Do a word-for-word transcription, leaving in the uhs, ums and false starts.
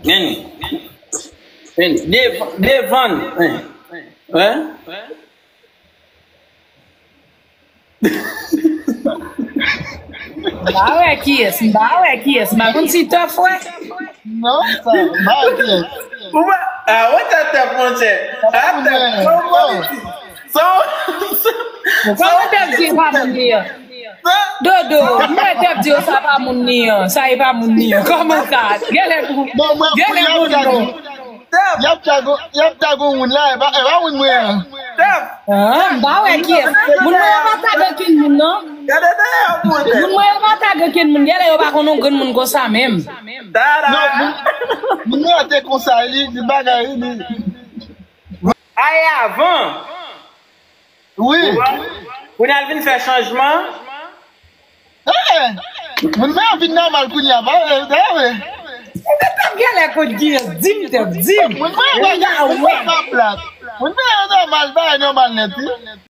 Men, men, devan, devan, men, hein? M pa wè kiyès, m pa wè kiyès, m pa konn si Tèf wè. Non, sa, m pa wè kiyès. Ou pa, ah, wè tèt Tèf, monchè. Ah, Tèf, son, son, Kòman Tèf di e pa moun li an? Dodo, m wè Tèf di yo sa pa moun li an, sa e pa moun li an. Kòman sa? Genlè pou, genlè pou non. Y ap tag, y ap tag yon moun la, e pa, e pa moun mwen an. Ah, m pa wè kiyès. Moun mwen yo pa tag okenn moun, non. Gade dèyè w pou wè. Moun mwen yo pa tag okenn moun. Genlè yo pa konn yon grenn moun konsa menm. Non, moun, moun mwen an te konsa, li, li bagay, li. Aye avan. Wi. Ou wè? Kounye a l vin fè chanjman. Eh, moun mwen an vin nòmal kounye a, pa, eh, eh, eh. Ou te t ap genlè kot kiyès? Di m, Tèf, di m. Moun mwen an pa, moun mwen an pa plat. Moun mwen an nòmal, bagay nòmal nèt, wi.